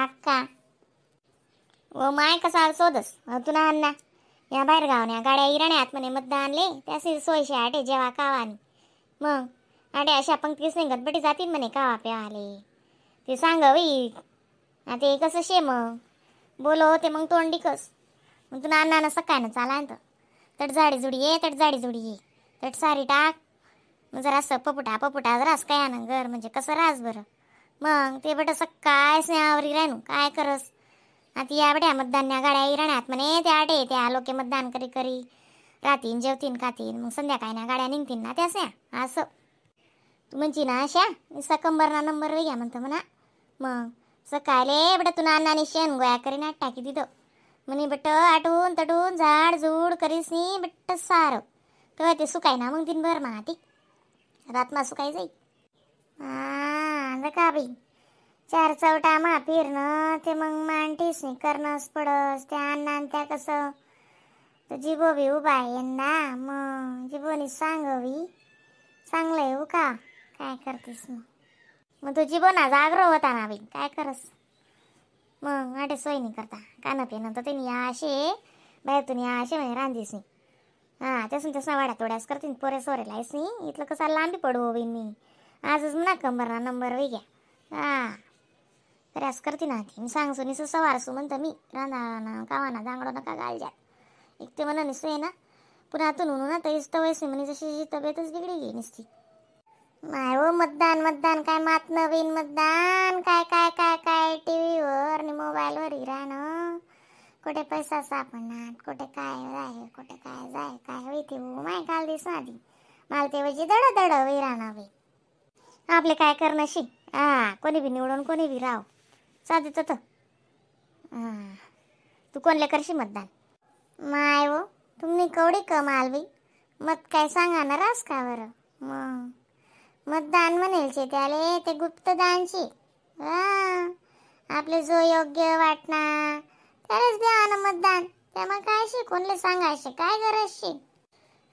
अक्का व माय कसा शोधस तुला अण्णा या बाहेर गावण्या गाड्या इराण्यात म्हणे मतदानले त्यासी सोयशे आटे जेवा कावानी मग आटे अशा पंक्तीस निघत बटी जातील म्हणे कावा प्यावाले ते सांगावी. ते कसं शे मग बोलो ते मग तोंडी कस मग तुला अण्णा सकाळनं चाला तर तट जाडी जुडी ये तट जाडी जुडी ये तट सारी टाक मग जरा असं पपुटा पपुटा जरास काय ना घर म्हणजे कसं रास बरं. मग ते बट सकाळ स्नेहावरी राहणू काय करस. आता या बट्या मतदान गाड्या इराण्यात म्हणे त्या आटे त्या लोके मतदान करी करी रातीन जेवतीन खातीन मग संध्याकाळी ना गाड्या निघतील ना त्याच असं तू म्हणची ना अशा निसा कंबरना नंबर घ्या म्हणतं म्हणा. मग सकाळले बट तुला अण्णाने शेण गोया करीना टाकी दिलं म्हणे बट आटून तटून झाड झूड करीस नी बट्ट सारं तेव्हा ते सुकाय ना मग दिनभर माती रातमा सुकाय जाई. हा का बाई चार चौटा मा फिरणं ते मग मांडीस नाही करणंच पडस त्या अण्णा त्या कसं तर जिबो बी उभा आहे यंदा मग जिबोनी सांगवी चांगलं आहे का काय करतेस मग. मग तू जिबो ना जागरो होता ना बाई काय करस मग आटे सोय नाही करता कानं पिणं तर त्यांनी असे बाहेरतून या असे म्हणे रांधीस नाही. हां तसं तसं वाड्या तोड्यास करतीन पोरे सोरे लायस नाही इथलं कसं लांबी पडू बाई मी आजच म्हणा कंबरना नंबर वही घ्या. हां त्रास करते ना ती मी सांगसो निसं सवारसू म्हणतं मी रांधा ना कावाना दांगडो नका घाल जात एक ते म्हणा निसं आहे ना पुन्हा आतून म्हणू ना तरीच तवयस म्हणे जशी तब्येतच बिघडी गेली नुसती. नाही हो मतदान मतदान काय मात नवीन मतदान काय काय काय काय टी व्हीवर आणि मोबाईलवर राहणं कुठे पैसा सापडणार कुठे काय जाय कुठे काय जाय काय होईते हो माय काल दिस आधी मला ते वजी दड दड वही राहणार बाई आपले काय करणं शी. हा कोणी बी निवडून कोणी बी राव साधे तर हां तू कोणले करशी मतदान. माय हो तुम्ही कवडी कमाल बाई मत काय सांगा ना रास का बरं मग मतदान म्हणेलचे त्याले ते गुप्तदानशी आपले जो योग्य वाटणार त्यालाच द्या ना मतदान त्यामुळे काय शी कोणले सांगायचे काय गरज शी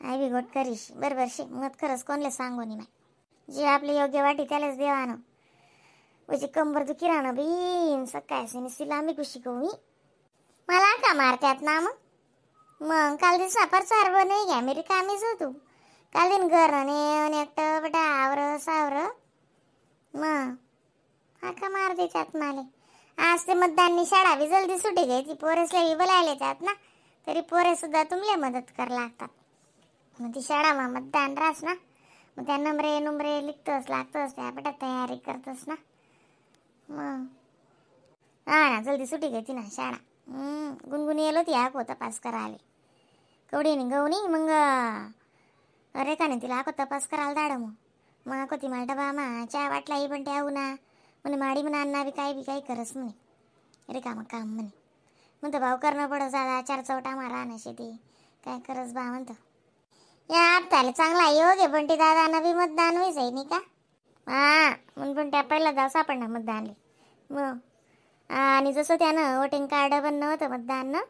I बी गोट करीश बरोबर शी मत खरंच कोणले सांगू नी माय जे आपले योग्य वाटी त्यालाच द्यावा ना. म्हणजे कंबर दुखी राहणं बी सकाळी नुसती लांबी कुशी मी मला का मारत्यात ना मग. मग काल दिवसा परचार नाही घ्या मी रिकामीच होतो काल दिन घर आणि एकटं बटा आवर सावर मग हा का मार देतात माले. आज ते मतदाननी शाळा बी जल्दी सुटी घ्यायची पोरेसला बी बोलायला त्यात ना तरी पोरे सुद्धा तुमले मदत कर लागतात. मग ती शाळा मग मतदान रास ना मग त्या नंबरे नुमरे लिखतोस लागतोस त्या बटा तयारी करतोस ना मग. हा ना जल्दी सुटी घ्यायची ना शाळा गुणगुण येलो ती आको तपास करायला कवडी नाही गवणी मग अरे का नाही तिला आको तपास करायला धाड मग मग आको ती मला डबा मा चहा वाटला ही पण ठेवू ना म्हणे माडी म्हणा अण्णा बी काय बी काही करस म्हणे अरे का मग काम म्हणे म्हणतो भाऊ करणं पडत दादा चार चौटा मारा ना शेती काय करस बा म्हणतो. या आपताला चांगला योग आहे बंटी दादा बी मतदान होई जाई नाही का. हां म्हणून पण त्या पहिला जाव सापडणार मतदानले मग आणि जसं त्यानं वोटिंग कार्ड बनणं होतं मतदान ना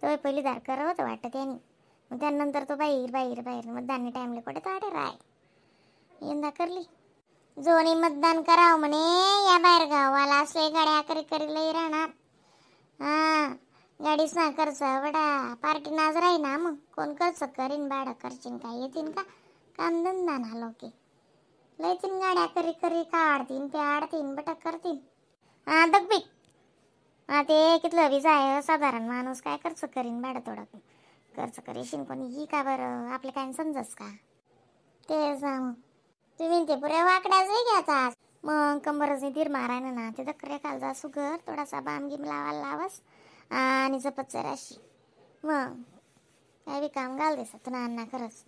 तो पहिली दार करं होतं वाटतं त्यानी मग त्यानंतर तो बाहेर बाहेर बाहेर मतदान टाईमले कुठे तो आटे राय यंदा करली जोनी मतदान करावं म्हणे या बाहेर गावाला असले गाड्या करी करी लई राहणार. हां गाडीच ना खर्च बडा पार्टी नाच राही ना मग कोण खर्च करीन भाडं करचीन काय येतीन का कामधंदा ना लोके लयतीन गाड्या करी करी काढतीन प्याडतीन बटक करतीन. हां दगबी हा ते कितलं बी जाय साधारण माणूस काय खर्च करीन भाडं थोडं खर्च करीशीन कोणी ही का बरं आपलं काय समजस का तेच ना मग तुम्ही ते पुऱ्या वाकड्याच घ्यायचा मग कंबरच धीर मारायला ना ते दकरे खाल जा सुगर थोडासा बाम गिम लावायला लावस आणि जपत जराशी मग काय बी काम घाल देस तुला अण्णा खरंच.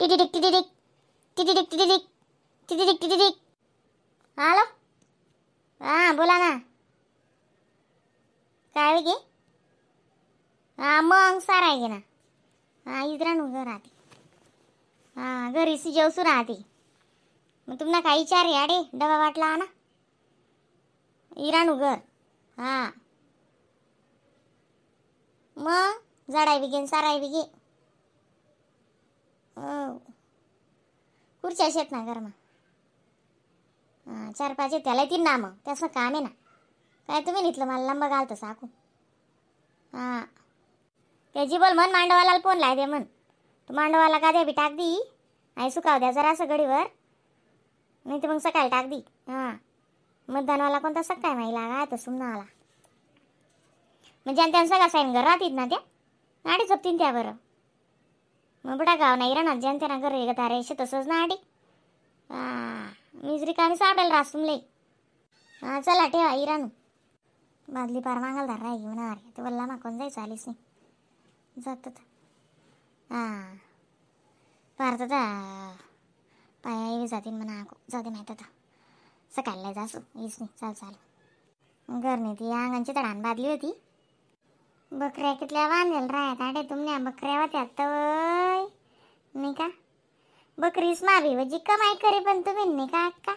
टिटिटिक टिटिटिक टिटिटिक टिटिटिक टिटिटिक टिटिटिक. हॅलो हां बोला ना काय गे. हां मग सारा आहे ना हां इथं घर राहते हां घरी जेवसू राहते मग तुम्हाला काय विचार आहे अडे डबा वाटला ना इराणू घर. हां मग जाडाय बी घे साराय बी घे हो खुर्च्या शेत ना घरमा. 4-5 त्याला येतील ना मग त्याचं काम आहे ना. काय तुम्ही निघलं मला लंब घालतं साकू. हां त्याची बोल म्हण मांडवाला फोन लाय दे म्हण. तू मांडवाला का द्या बी टाक दी आई सुकाव द्या जरा असं गडीवर, नाही तर मग सकाळी टाक दी. हां मतदानवाला कोणता सकाळी माही लागा तर सुमना आला म्हणजे आणि त्यांचा सगळा साईन घर राहतील ना त्या आडी जपतीन त्या बरं. मग बडा गाव नाही राहणार ज्यान त्यांना घर येत अरे तसंच ना आडी. हां मीच रिकामी सापडेल रास तुमले. हां चला ठेवा इरानू. बादली पार मागायला धार राही घेऊन अरे ते वल्ला मागून जायचं आलीच नाही जात. हां पार तर पाया जातील म्हणा जाते माहीत आता सकाळला जासू हीच नाही चाल चाल. घरने ती अंगांची तडाण बांधली होती. बकऱ्या कितल्या बांधेल राहत आडे तुमल्या बकऱ्या होत्या तवय नाही का. बकरीस मावी वजी कमाई करे पण तुम्ही नाही का अक्का.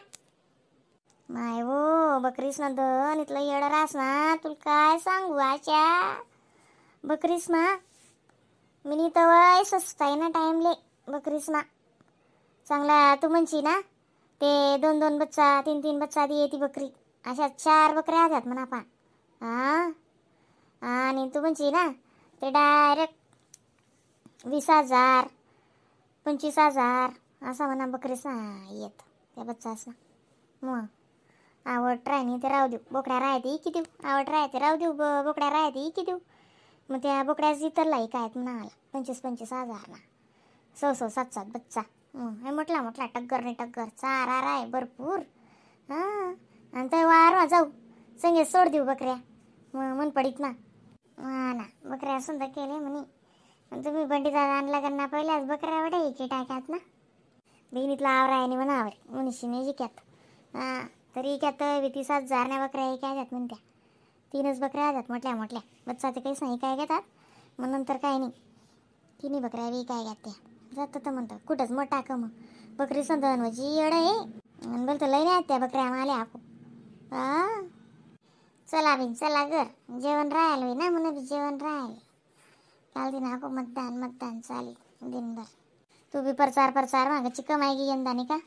माय हो बकरीस ना धन इथलं येडं रास ना तुला काय सांगू आशा. बकरीस मा मिनी तवय सस्ताय ना टाईमले बकरीस मा चांगला. तू म्हणशी ना ते 2-2 बच्चा 3-3 बच्चा दी येते बकरी. अशा 4 बकऱ्या होत्यात म्हणा पा. हां आणि तू म्हणशी ना ते डायरेक्ट 20,000 25,000 असा म्हणा बकरीस ना येत त्या बच्चास ना. मग आवड राहणी ते राहू देऊ बोकड्या राहते की देऊ आवड राहते राहू देऊ बोकड्या राहते की देऊ. मग त्या बोकड्याच इतरलाही काय म्हणा आला 25-25 हजार ना 100-100 7-7 बच्चा. हे म्हटला म्हटला टग्गर नाही टग्गर चारा राय भरपूर. हां आणि ते वार जाऊ संगे सोड देऊ बकऱ्या मग मन पडीत ना. हा ना बकऱ्या सुद्धा केले म्हणे. आणि तुम्ही बंडी दादा आणला गन्ना पहिल्याच बकऱ्या वडे एकी टाक्यात ना बहिणीतला आवरा आहे म्हणा आवर मनुष्य नाही जिक्यात. हां तरी इक्यात 30,000 नाही बकऱ्या एका जात म्हणत्या. 3च बकऱ्या जात म्हटल्या म्हटल्या बच्चा ते काहीच नाही काय घेतात मग नंतर काय नाही. 3 बकऱ्या बी काय घेत त्या जात तर म्हणतात कुठंच मग टाक मग बकरी संधन म्हणजे येडं आहे आणि बोलतो लई नाही त्या बकऱ्या आम्हाला आको. हां चला बिन चला घर जेवण राहिलं होई ना म्हणून बी जेवण राहिलं. काल दिन आको मतदान मतदान चालेल दिनभर. तू बी प्रचार प्रचार मागाची कमाई गी यंदा नाही का.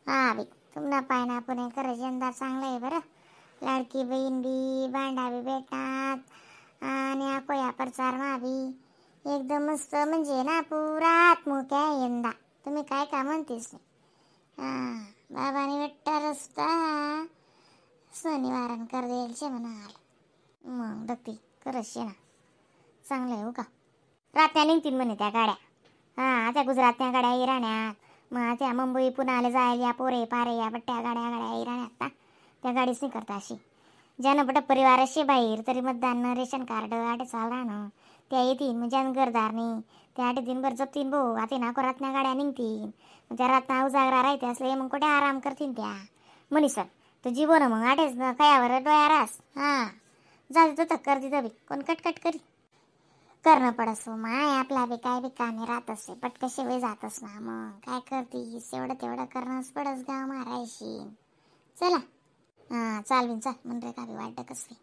हां बी तुम्हाला पाय ना आपण खरंच यंदा चांगलं आहे बरं. लाडकी बहीण बी भांडा बी भेटतात आणि आको या प्रचार मा बी एकदम मस्त म्हणजे ना पुरा आत्मुख्या आहे यंदा. तुम्ही काय का म्हणतेस नाही. हां बाबाने भेटता रस्ता शनिवारण कर द्यायचे म्हणाल मग दत्ती खरंच ना चांगलं आहे हो का. रात्या निघतील म्हणे त्या गाड्या. हां त्या गुजरातच्या गाड्या इराण्यात मग त्या मुंबई पुण्याला जायला या पोरे पारे या बट्ट्या गाड्या गाड्या इराण्यात ना त्या गाडीच नाही करता अशी. ज्यानं पट परिवार असे बाहेर तरी मतदान रेशन कार्ड आटे चाल राहणं त्या येतील मग ज्यानं घरदार नाही त्या आठे दिनभर जपतीन भाऊ. आता ना रातना गाड्या निघतील मग त्या रातना उजागरा राहते असले मग कुठे आराम करतील त्या मनीसर. तू जीव ना मग आठेच ना कयावर डोळ्या रास. हां जाते तर कर तिथं बी कोण कटकट करी करणं पडसो माय आपला बी काय बी कामे राहत असे पटकशे वेळ जातस ना मग काय करतीस एवढं तेवढं करणंच पडस गाव मारायशी. चला हां चाल बिन चाल म्हण रे का बी वाटत कसं.